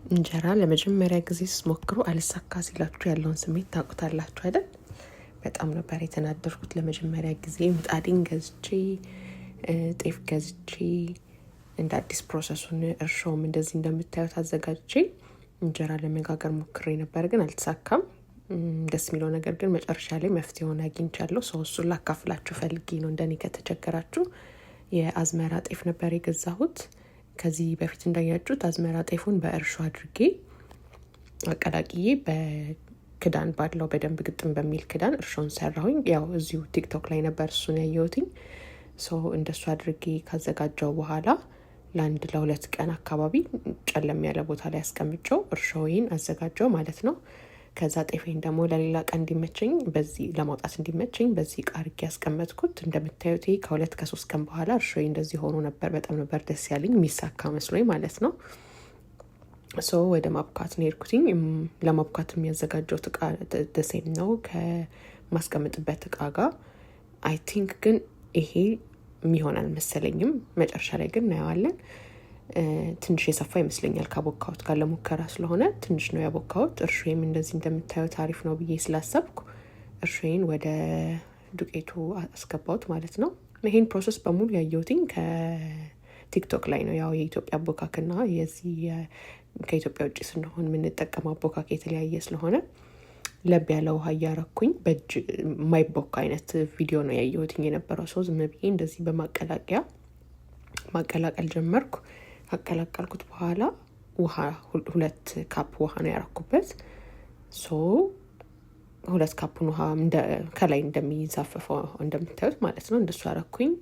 እንጀራ ለመጀመሪያ ጊዜ ስትሞክሩ አልሳካ ሲላችሁ ያለውን ስሜት ታውቁታላችሁ አይደል? በጣም ነበር የተናደድኩት። ለመጀመሪያ ጊዜ ምጣዴን ገዝቼ፣ ጤፍ ገዝቼ፣ እንደ አዲስ process ኡን እርሾውም እንደዚህ እንደምታዩት አዘጋጅቼ እንጀራ ለመጋገር ሞክሬ ነበር፣ ግን አልተሳካም። ደስ የሚለው ነገር ግን መጨረሻ ላይ መፍትሄውን አግኝቻለሁ። So እሱን ላካፍላችሁ ፈልጌ ነው። እንደኔ ከተቸገራችሁ የአዝመራ ጤፍ ነበር የገዛሁት። ከዚህ በፊት እንዳያችሁት አዝመራ ጤፉን በእርሾ አድርጌ አቀላቅዬ በክዳን ባለው በደንብ ግጥም በሚል ክዳን እርሾን ሰራሁኝ። ያው እዚሁ ቲክቶክ ላይ ነበር እሱን ያየሁትኝ። So እንደሱ አድርጌ ካዘጋጀው በኋላ ለአንድ ለሁለት ቀን አካባቢ ጨለም ያለ ቦታ ላይ አስቀምጨው እርሾዬን አዘጋጀው ማለት ነው። ከዛ ጤፌን ደግሞ ለሌላ ቀን እንዲመቸኝ፣ በዚህ ለማውጣት እንዲመቸኝ በዚህ እቃ አድርጌ ያስቀመጥኩት። እንደምታዩት ይሄ ከ2 ከ3 ቀን በኋላ እርሾዬ እንደዚህ ሆኖ ነበር። በጣም ነበር ደስ ያለኝ፣ የሚሳካ መስሎኝ ማለት ነው። So ወደ ማቡካት ነው የሄድኩትኝ። ለማቡካት የሚያዘጋጀው እቃ the same ነው ከማስቀምጥበት እቃ ጋር። I think ግን ይሄ የሚሆን አልመሰለኝም። መጨረሻ ላይ ግን እናየዋለን። ትንሽ የሰፋ ይመስለኛል ካቦካሁት ጋር፣ ለሙከራ ስለሆነ ትንሽ ነው ያቦካሁት። እርሾዬም እንደዚህ እንደምታዩት አሪፍ ነው ብዬ ስላሰብኩ እርሾዬን ወደ ዱቄቱ አስገባሁት ማለት ነው። ይሄን process በሙሉ ያየሁትኝ ከቲክቶክ ላይ ነው። ያው የኢትዮጵያ አቦካክና የዚህ ከኢትዮጵያ ውጭ ስንሆን የምንጠቀመው አቦካክ የተለያየ ስለሆነ ለብ ያለ ውሃ እያረኩኝ በእጅ የማይቦካ አይነት ቪዲዮ ነው ያየሁትኝ የነበረው። So ዝም ብዬ እንደዚህ በማቀላቀያ ማቀላቀል ጀመርኩ። ካቀላቀልኩት በኋላ ውሃ 2 cup ውሃ ነው ያረኩበት። So 2 cup ኡን ውሃ ከላይ እንደሚንሳፈፈው እንደምታዩት ማለት ነው። እንደሱ አረኩኝ።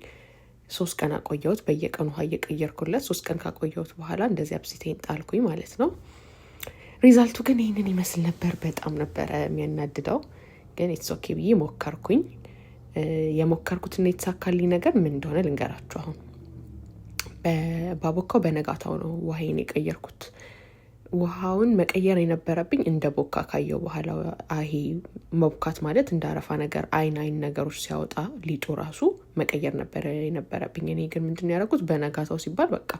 3 ቀን አቆየሁት። በየቀኑ ውሃ እየቀየርኩለት 3 ቀን ካቆየሁት በኋላ እንደዚህ አብሲቴን ጣልኩኝ ማለት ነው። Result ኡ ግን ይህንን ይመስል ነበር። በጣም ነበረ የሚያናድደው፣ ግን it's okay ብዬ ሞከርኩኝ። የሞከርኩትና የተሳካልኝ ነገር ምን እንደሆነ ልንገራችሁ። አሁን ባቦካው በነጋታው ነው ውሃዬን የቀየርኩት። ውሃውን መቀየር የነበረብኝ እንደ ቦካ ካየው በኋላ፣ ይሄ መቡካት ማለት እንደ አረፋ ነገር አይን አይን ነገሮች ሲያወጣ ሊጡ ራሱ መቀየር ነበረ የነበረብኝ። እኔ ግን ምንድን ነው ያደረኩት? በነጋታው ሲባል በቃ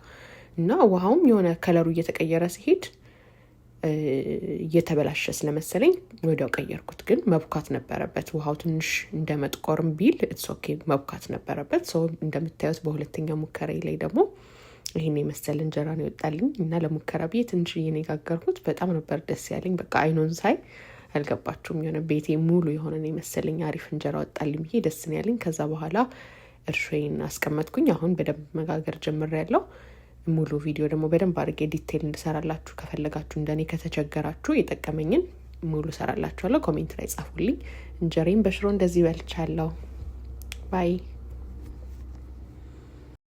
እና ውሃውም የሆነ color ኡ እየተቀየረ ሲሄድ እየተበላሸ ስለመሰለኝ ወዲያው ቀየርኩት። ግን መቡካት ነበረበት። ውሃው ትንሽ እንደ መጥቆርም ቢል it's okay፣ መቡካት ነበረበት። So እንደምታዩት በሁለተኛ ሙከራ ላይ ደግሞ ይህን የመሰለ እንጀራ ነው የወጣልኝ እና ለሙከራ ብዬ ትንሽዬ ነው የጋገርኩት። በጣም ነበር ደስ ያለኝ። በቃ አይኑን ሳይ አልገባችሁም፣ የሆነ ቤቴ ሙሉ የሆነ ነው የመሰለኝ። አሪፍ እንጀራ ወጣልኝ ብዬ ደስ ነው ያለኝ። ከዛ በኋላ እርሾዬን አስቀመጥኩኝ። አሁን በደንብ መጋገር ጀምሬያለሁ። ሙሉ ቪዲዮ ደግሞ በደንብ አድርጌ detail እንድሰራላችሁ ከፈለጋችሁ፣ እንደኔ ከተቸገራችሁ የጠቀመኝን ሙሉ ሰራላችኋለሁ። Comment ላይ ጻፉልኝ። እንጀሬን በሽሮ እንደዚህ በልቻለሁ። Bye.